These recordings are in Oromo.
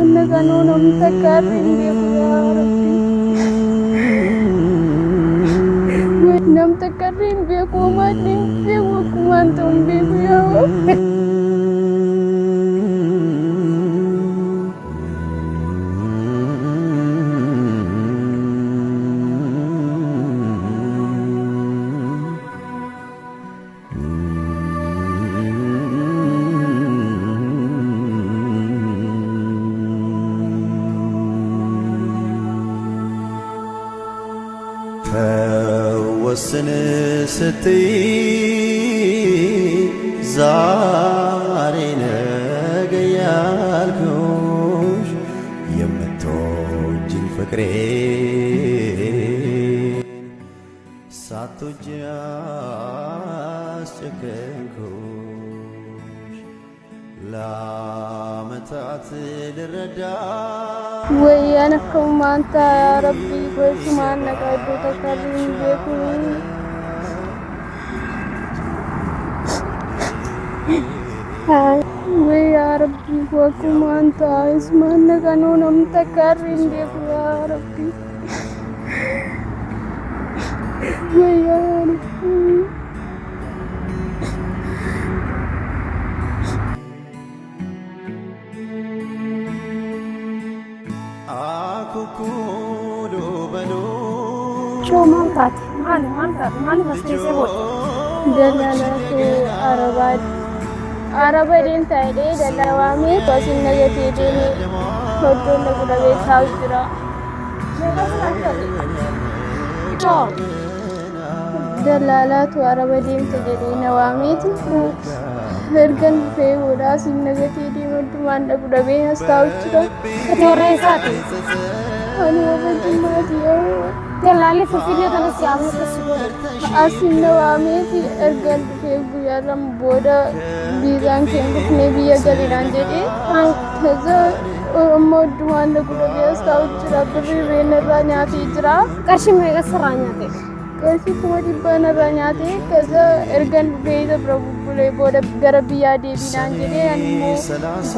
Inni kanuu namni takka har'a hin beeku yaa Rabbi. Nam takka har'a hin beeku homaa illee hin beeku akkumaan ta'u hin beeku yaa Rabbi. ተወስን ስትይ ዛሬ ነገ ያልኩሽ የምትወጂኝ ፍቅሬ ሳትወጂ አስጨከንኩሽ ለዓመታት ልረዳ Way an akkamumaan ta'a yaa Rabbii koo eessumaan dhaqa iddoo takka illee hin beeku. Way yaa Rabbii koo akkumaan ta'a eessumaan dhaqa nuu namni takka harri hin beeku yaa Rabbii. Way yaa Rabbii. አኩኩሉ በሉ Choo maal taate? Maali maal taate? Maaliif as teessee booda? Daldalatu Arabaa Araba deemta jedhee dallaa waamee asin nagatee deemee hoddoon na godhamee taa'u jira. Choo Dallaalaatu Araba deemta jedhee na waameeti. Ergan dhufee booda asin nagatee deeme hoddumaan dhabu dhabee as taa'u jira. Ati warra eessaati? Ani warra Jimmaati yoo. Dallaalli Finfinnee kana si yaamee akkas si godhe. Asin na waameeti ergan dhufee guyyaa lama booda viizaan kee hin dhufnee biyya galinaan jedhee. Kaza amma hoddumaan na godhamee as taa'u jira. Birrii irreen irraa nyaatee jira. Qarshii meeqa sirraa nyaate? Qarshii 500,000 narraa nyaate. Kaza ergan dhufee isa bira bubbulee booda gara biyyaa deebinaan jedhee ani immoo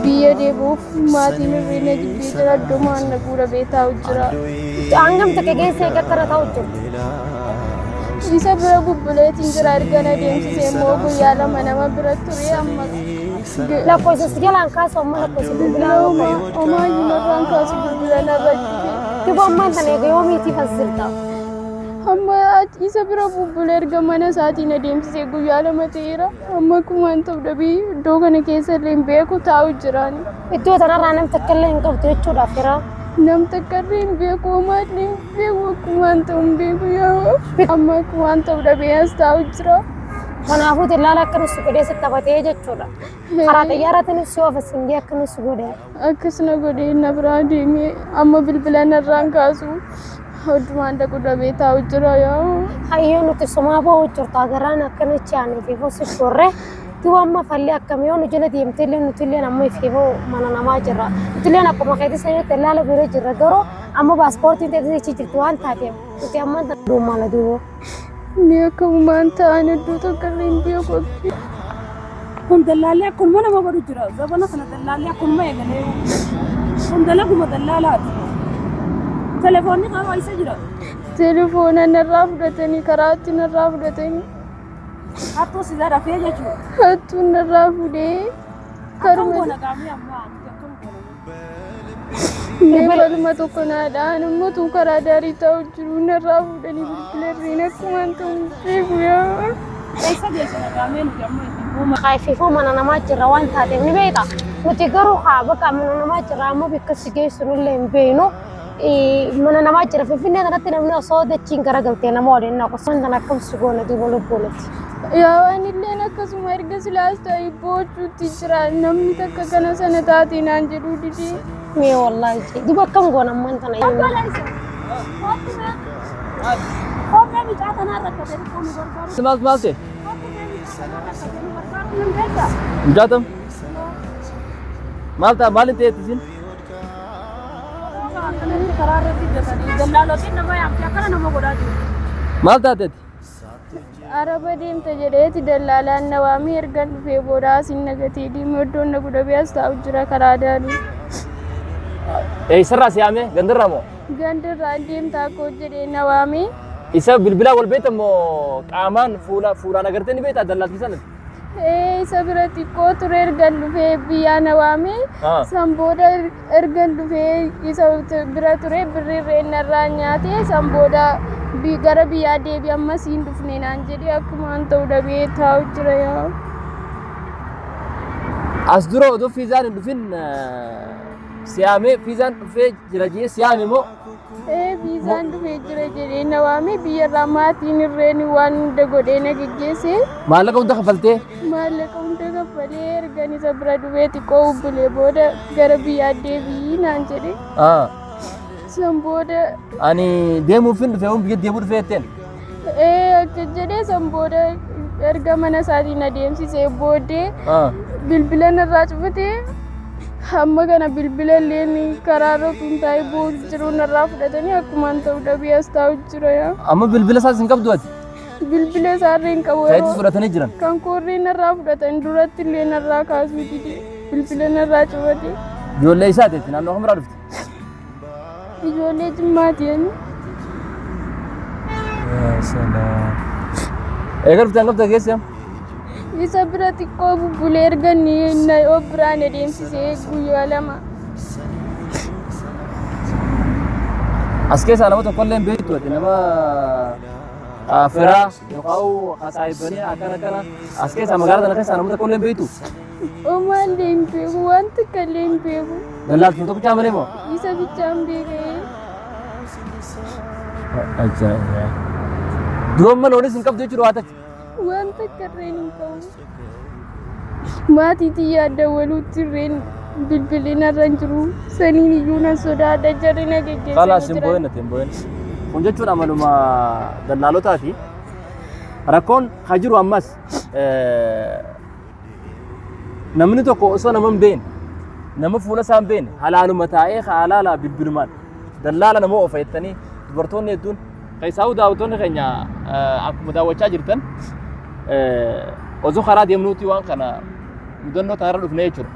biyya deebi'uuf maatiin irree na jibbee jira. Iddomaan na guurabee taa'u jira. Hangam takka geessee eega akkana taa'u jirti? Isa bira bubbuleetiin jira. Erga na deemsisee immoo guyyaa 2 nama bira ture amma. Lakkoofsa si jalaan kaasu amma lakkoofsa bilbilaa Bilbila homaayyuu narraan kaasu bilbila narra cufe. Duba ammaan tana eega yoomiitiif as jirta? Amma isa bira bubbule erga mana isaatiin adeemsisee guyyaa 2 ta'eera. Amma akkumaan ta'u dhabee iddoo kana keessa illee hin beeku taa'u jiraani. Iddoo tanarraa nam takka illee hin qabdu jechuudhaaf jira. Nam takka illee hin beeku homaa illee hin beeku akkumaan ta'u hin beeku yaa amma akkumaan ta'u dhabee as taa'u jira. Kanaafuu dillaala akka nusi godhee si taphatee jechuudha. Karaa xiyyaaraatiin si oofa singee akka nusi godhe. Akkas na godhee na biraa deemee amma bilbila narraan kaasu hoddumaan dhaqu dhabee taa'u jira yaa. Hayyoo nuti sumaa ba'uu jirtu agarraan akkana chaanee fi fosi shorre. Duuba amma falli akkamii yoo nu jala deemte illee nuti illee amma ifeefoo mana namaa jirra. Nuti illee akkuma keetii sanitti dallaala bira jirra garuu amma paaspoortiin teessee achi jirti waan taateef nuti amma duumala duuba. Inni akkamumaan ta'an iddoo tokko illee hin beeku. Kun dallaalli akkanuma nama godhu jira. Zabana kana dallaalli akkanuma eegalee. Kun dalaguma dallaalaati. Telefoonni qaama isa jira. Telefoona narraa fudhatanii karaatti narraa fudhatanii. Hattuu si zarafee jechuudha. Hattuun narraa fuudhee Akkam karuma goona qaamni ammaa nuti akkam goona. Mee baluma tokko naa dha'an immoo tuu karaa daarii taa'u jiru narraa fuudhanii bilbila irreen akkumaan ta'u hin beeku yaa. Eessa geessina qaamee nuti amma itti buuma. Kaayfiifuu mana namaa jirra waan taateef ni beekta. Nuti garuu haa bakka mana namaa jirra ammoo bakka si geessu nullee hin beeknu. Mana namaa jira Finfinnee kanatti namni osoo dachiin garagaltee nama waliin naqu. San kan akkam si goona duuba lubbuuniti. Yaa waan illeen akkasuma erga silaas ta'e boochuutti jira namni takka kana sana taatee naan jedhuu didee. Mee wallaahi jee duuba akkam goona ammaan tana. Koomee mucaa kanaa rakkate xiqqoo nu gargaaru. Maal maal ta'e? Koomee mucaa kanaa rakkate nu gargaaru hin beektaa? Mucaatam? Maal ta'a maaliin ta'etti isin? Akkanatti karaa irratti hojjetanii dallaalotiin nama yaamte akkana nama godhaa jiru. Maal taateeti? Araba deemta jedheeti dallaalaan na waamee ergan dhufee booda asiin na gatee deeme iddoon na gudhabee as taa'u jira karaa daarii. Eessarraa si yaame? Gandarraa moo? Gandarraa deemtaa koo jedhee na waame. Isa bilbilaa wal beektan moo qaamaan fuula fuulaan agartee ni beektaa dallaaltii sana? Ee, isa bira xiqqoo ture ergan dhufee biyyaa na waame. San booda ergan dhufee isa bira ture birrii irree narraa nyaate. San booda gara biyyaa deebi ammas hin dhufne naan jedhee akkumaan ta'u dhabee taa'u jira yaa. As dura odoo fiizaan hin dhufin siyaamee fiizaan dhufee jira jee siyaame moo? Ee, viizaan dhufee jira jedhee na waame. Biyyarraa maatiin irreen waan hunda godhee na geggeesse. Maallaqa hunda kaffaltee? Maallaqa hunda kaffalee ergan isa bira dhufee xiqqoo bubbulee booda gara biyyaa deebi'ii naan jedhe. San booda Ani deemuufin dhufe biyya deemuu dhufee jetteen. Ee, akka jedhee san booda erga mana isaatiin na deemsisee booddee bilbila narraa cufatee hamma kana bilbila illee karaa irra utuu hin taa'ee boo'u jiru narraa fudhatanii akkumaan ta'u dhabee as taa'u jira yaa. Amma bilbila isaas hin qabdu ati. Bilbila isaarra hin qabu. Ka'itti fudhatanii jiran. Kan koorree narraa fudhatan duratti illee narraa kaasuu dide bilbila narraa cufate. Ijoollee isaati ati naannoo kam irraa dhufte? Ijoollee Jimmaati ani. Eega dhufte hangam geesse? Isa bira xiqqoo bubbulee erga inni na of biraan adeemsisee guyyaa 2. As keessaa nama tokkollee hin beektu ati nama firaa yookaan saahibbanii akkana akkana as keessaa magaalaa tana keessaa nama tokkollee hin beektu. Omaallee hin beeku, waan takka illee hin beeku. Dallaaltuu tokkichaa malee moo? Isa bichaan beekee. Ajaa'iba. Duroon mana olis hin qabdu jechuudha waa takka. Waan takka irreen hin qabu. Maatii tiyyaa dawwaluutti irreen bilbilli narra hin jiru. Saniin iyyuu nan sodaadha jarri na geggeessanii Kalaas hin jiran. boo'in ati hin boo'in. Kun jechuun amaluma dallaalotaati. Rakkoon ka jiru ammas namni tokko osoo nama hin beekne, nama fuula isaa hin beekne, halaaluma taa'ee halaala bilbilumaan dallaala nama oofa jettanii dubartoonni hedduun keessaa'uu daawwattoonni keenya akkuma daawwachaa jirtan osoo karaa deemnuuti waan kana mudannoo tanarra dhufne jechuudha.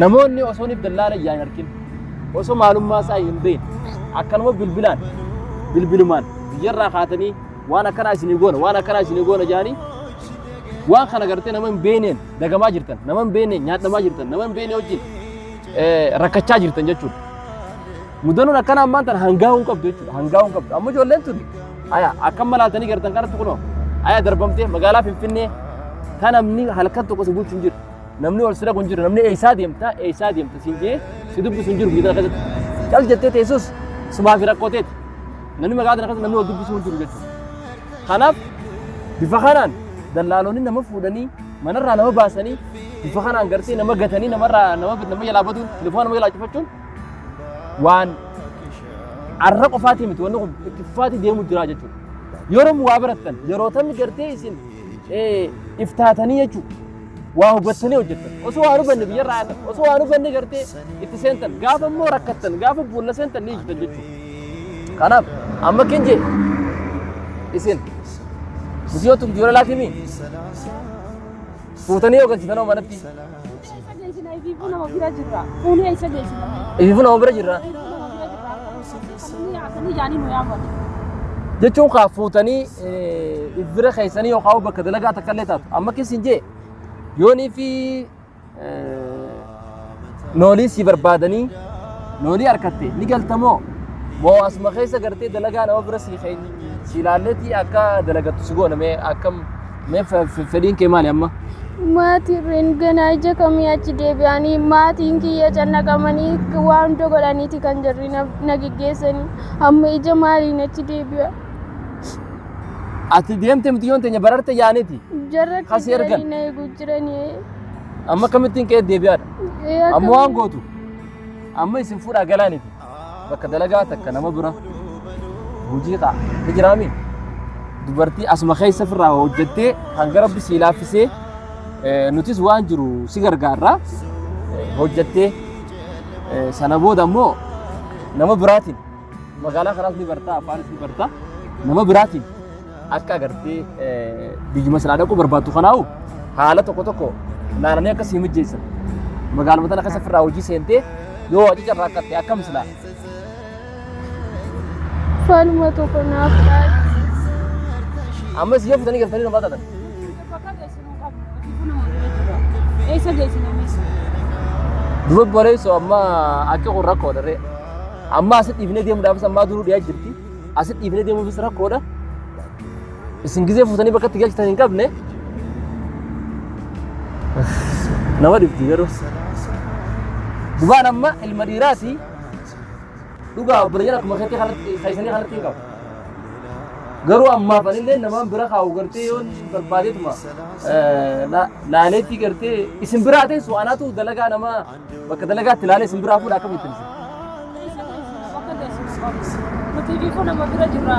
Namoonni osoo niif dallaala ijaan hin argin, osoo maalummaa isaa hin beekne, akkanuma bilbilaan bilbilumaan biyyarraa kaatanii waan akkanaa isinii goona, waan akkanaa isinii goona jedhanii waan kana gartee nama hin beekneen dagamaa jirtan, nama hin beekneen nyaadhamaa jirtan, nama hin beekne wajjin rakkachaa jirtan jechuudha. Mudannoon akkana ammaan tana hangaa'uu hin qabdu jechuudha. Hangaa'uu hin qabdu. Amma ijoolleen tun aya akkam malaaltanii gartan kanatti kunoo aya darbamtee magaalaa Finfinnee kan namni halkan tokko si bulchu hin jiru. Namni ol si dhaqu hin jiru. Namni eessaa deemta eessaa deemta siin jee si dubbisu hin jiru biyya tana keessatti. Cal jettee teessus sumaa fi rakkoo teeti. Namni magaalaa tana keessa namni wal dubbisuu hin jiru jechuudha. Kanaaf bifa kanaan dallaalonni nama fuudhanii manarraa nama baasanii bifa kanaan gartee nama gatanii namarraa nama nama jalaa baduun telefoona nama jalaa cufachuun waan arra qofaatii miti, wanni kun itti fufaatii deemu jira jechuudha. Yeroo waa barattan yeroo tamni gartee isin iftaatanii jechuudha. Waa hubattanii hojjettan. Osoo waa hubanne biyyarraa yaatan, osoo waa hubanne gartee itti seentan, gaafa immoo rakkattan, gaafa boolla seentan ni ijjitan jechuudha. Kanaaf amma kinje isin mutiyoo tun biyyoora laatimi fuutanii yoo galchitan hoo manatti. Eessa geessina? Ifiifuu nama bira jirra. Fuunee eessa geessina? Ifiifuu nama bira jirra. Ifiifuu nama bira jirra. Akkanii jaanii nu yaafatu. Jechuun kaa fuutanii if bira keessanii yookaan bakka dalagaa takka illee taatu. Amma keessin jee yoonii fi noolii si barbaadanii noolii harkatte ni galtamoo moo asuma keessa gartee dalagaa nama bira si si ilaalleetii akka dalagattu si goona? Mee akkam, mee fedhiin kee maali amma? Maatiin ganaa ija kamii achi deebi'anii, maatiin kiyya cannaqamanii waan hunda godhaniiti kan jarri na geggeessanii. Amma ija maaliin achi deebi'a? Ati deemte miti yoon teenya bararte yaaniti. Jarra Kasii ergan. jiranii na eeguu jiranii. Amma akkamittiin ka'ee deebi'aadha? Ee, Amma waan akkamiin- gootu amma isin fuudhaa galaaniti. Bakka dalagaa takka nama bira hojii qa'a. Ni jiraami? Dubartii asuma keessa ofirraa hojjettee hanga rabbi sii laaffisee nutis waan jiru si gargaarra hojjettee sana booda immoo nama biraatiin magaalaa kanaas ni barta, afaanis ni barta, nama biraatiin akka agartee biyyuma silaa dhaquu barbaaddu kanaa'u haala tokko tokko laalanii akka sii mijjeessan magaaluma tana keessa ofirraa hojii seentee Yoo waa carraaqqatte akkam silaa? Faluma tokko naaf laata. Ammas yoo futanii galtanii nama taatan. Bakka geessinu hin qabnu. Ofiifuu nama bira jira. Eessa geessina mees? Duba bareessoo amma akka kun rakkoodha ree. Amma asitti dhiifnee deemuudhaafis ammaa duruu dhiyaa jirti. Asitti dhiifnee deemuufis rakkoodha. Isin gizee fuutanii bakka itti galchitan hin qabne. Nama dhibdi garuu. Dubaan amma ilma dhiiraati. Dhugaa obboleeyyan akkuma keetti kanatti keessanii kanatti hin qabu. Garuu ammaaf anillee namaan bira kaa'u gartee yoon barbaadeetuma laaleetti gartee isin biraa teessu anaatu dalagaa nama bakka dalagaatti laalee isin biraa fuudha akkamitti isin. Bakka geessinu qabnu. Nuti fiifuu nama bira jirra.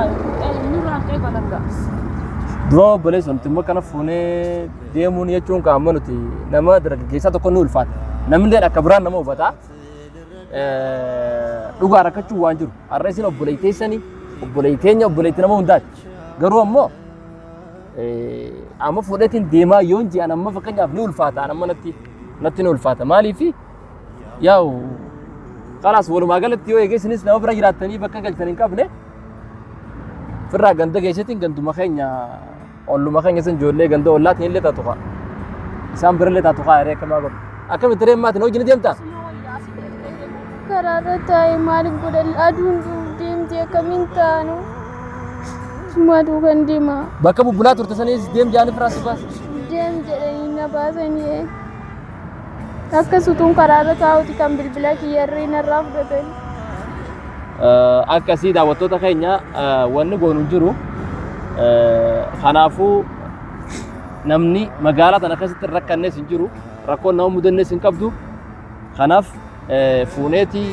Nurraan qe'ee balanga. Dura obboleessa nuti immoo kana fuunee deemuun jechuun qaama nuti nama dargaggeessaa tokko ni ulfaata. Namni illee akka biraan nama hubata. Dhugaa rakkachuu waan jiru. Har'a isin obboleetteessanii obboleetteenya obboleetti nama hundaati. Garuu ammoo amma fuudheetiin deemaa yoon ji'an amma fakkeenyaaf ni ulfaata. Amma natti ni ulfaata. Maaliif yaa'u kalaas walumaa galatti yoo eegee isinis nama bira jiraattanii bakka galtan hin qabne firraa ganda keessatti ganduma keenya olluma keenya san ijoollee ganda ollaatiin illee taatu kaa isaan bira illee taatu kaa hiree akkamaa godhu akkamitti ree maatiin hojii ni deemtaa? Karaarra taa'ee maaliif godhan aduun deemti akkamiin taanu. Suma duukan deema. Bakka bubbulaa turte sanis deem jaanii firaa si baasa. Deem jedhanii na baasanii. Akkas utuun karaarra taa'uti kan bilbila kiyyarree narraa fudhatan. Akkasii daawwattoota keenya wanni goonu hin jiru. Kanaafuu namni magaalaa tana keessatti hin rakkannes hin jiru. Rakkoon nama mudannes hin qabdu. Kanaaf fuuneeti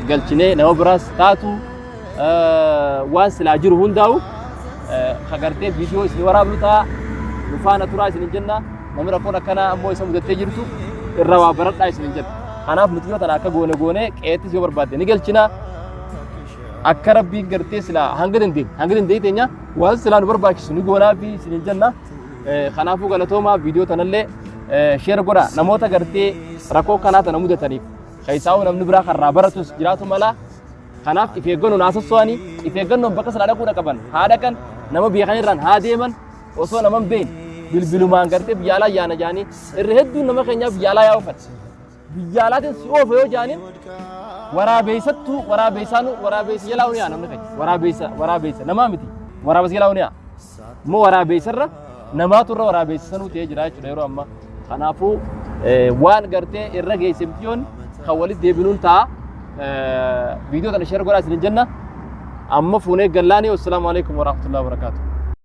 galchinee nama biraas taatu waan silaa jiru hundaa'u kagartee viidiyoo isin waraabnu ta'a. Nu faana turaa isin jenna. Namni rakkoon akkanaa ammoo isa mudattee jirtu irraa waa baradhaa isin jenna. Kanaaf nuti yoo tana akka goone goone qe'eettis yoo barbaadde ni galchina. Akka rabbiin gartee silaa hanga dandeenye hanga dandeenye teenya waan silaa nu barbaachisu ni goonaa fi isin jenna. Kanaafuu galatoomaa viidiyoo tanallee sheer godha namoota gartee rakkoo kanaa tana mudataniif keessaa'uu namni biraa karraa baratus jiraatu mala. Kanaaf if eeggannoon haa sosso'anii if eeggannoon bakka silaa dhaquudha qaban haa dhaqan nama beekan irraan haa deeman osoo nama hin beekne bilbilumaan gartee biyya alaa yaana jaanii irra hedduun nama keenyaa biyya alaa yaa'u fedha. Biyya alaatiin si oofa yoo jaaniin waraabeessattuu waraabeessaanu waraabeessa jalaa ni yaa namni keenya waraabeessa waraabeessa namaa miti waraabessa jalaa ni yaa immoo waraabeessarra namaatu irra waraabeessa sanuu ta'ee jira jechuudha yeroo ammaa. Kanaafuu waan gartee irra geesse mitiyoon kan walitti deebinuun ta'a. Viidiyoo kana sheer godhaa isin jenna. Amma fuunee gallaanii wassalaamu alaikum warahmatullahi wabarakaatuh.